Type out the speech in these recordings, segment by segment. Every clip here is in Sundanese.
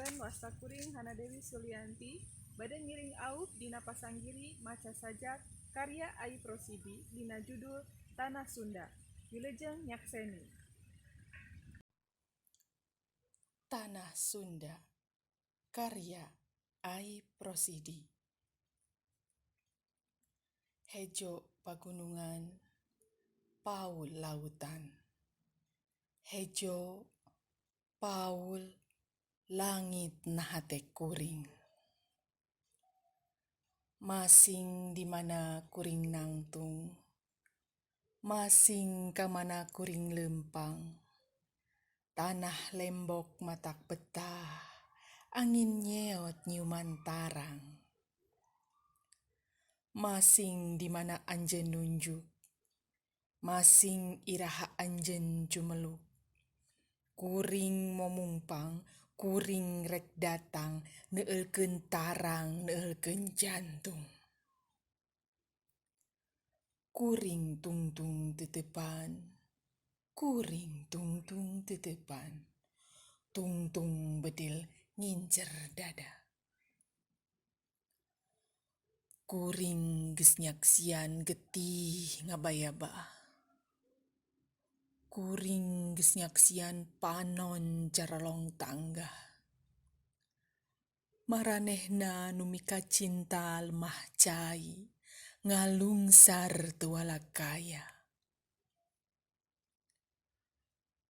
Tepangkeun, wasta kuring Hana Dewi Sulianti bade ngiring Aub dina pasanggiri maca sajak karya Aip Rosidi dina judul Tanah Sunda. Wilujeng nyakseni. Tanah Sunda karya Aip Rosidi. Hejo pagunungan, paul lautan. Hejo paul langit na hate kuring. Masing di mana kuring nangtung, masing ka mana kuring leumpang. Tanah lembok matak betah, angin nyeot nyiuman tarang. Masing di mana anjeun nunjuk, masing iraha anjeun cumeluk. Kuring momungpang, kuring rek datang, neueulkeun tarang, neueulkeun jantung. Kuring tungtung teuteupan, kuring tungtung teuteupan, tungtung bedil ngincer dada. Kuring geus nyaksian getih ngabayaba. Kuring geus nyaksian panon carolong tanggah. Maranehna nu mikacinta lemah cai, ngalungsar teu walakaya.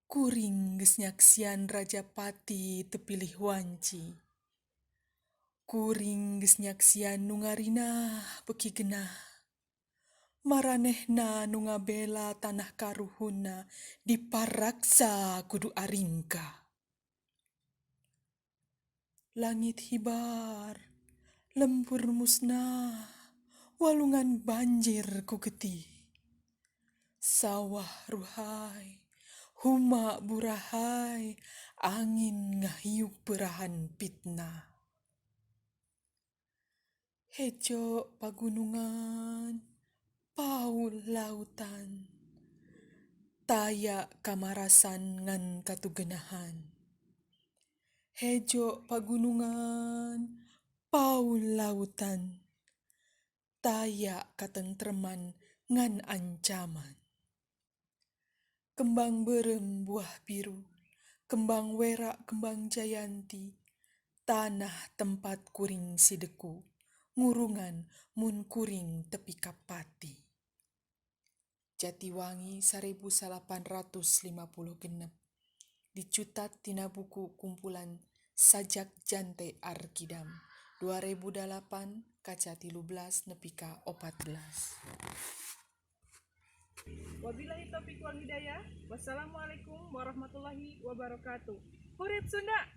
Kuring geus nyaksian rajapati teu pilih wanci. Kuring geus nyaksian nu ngarinah beuki genah. Maranehna nu ngabela tanah karuhunna diparaksa kudu aringkah. Langit hibar, lembur musnah, walungan banjir ku getih. Sawah ruhai, huma burahay, angin ngahiup peurahan fitnah. Hejo pagunungan, paul lautan, taya kamarasan ngan katugenahan. Hejo pagunungan, paul lautan, taya katentreman ngan ancaman. Kembang beureum buah biru, kembang wera kembang jayanti, tanah tempat kuring sideku, ngurungan mun kuring tepi ka pati. Jatiwangi 1856, dicutat tina buku kumpulan Sajak Jante Arkidam 2008 kaca 13 nepi ka 14. Wabillahi taufik wal hidayah. Wassalamualaikum warahmatullahi wabarakatuh. Hurip Sunda!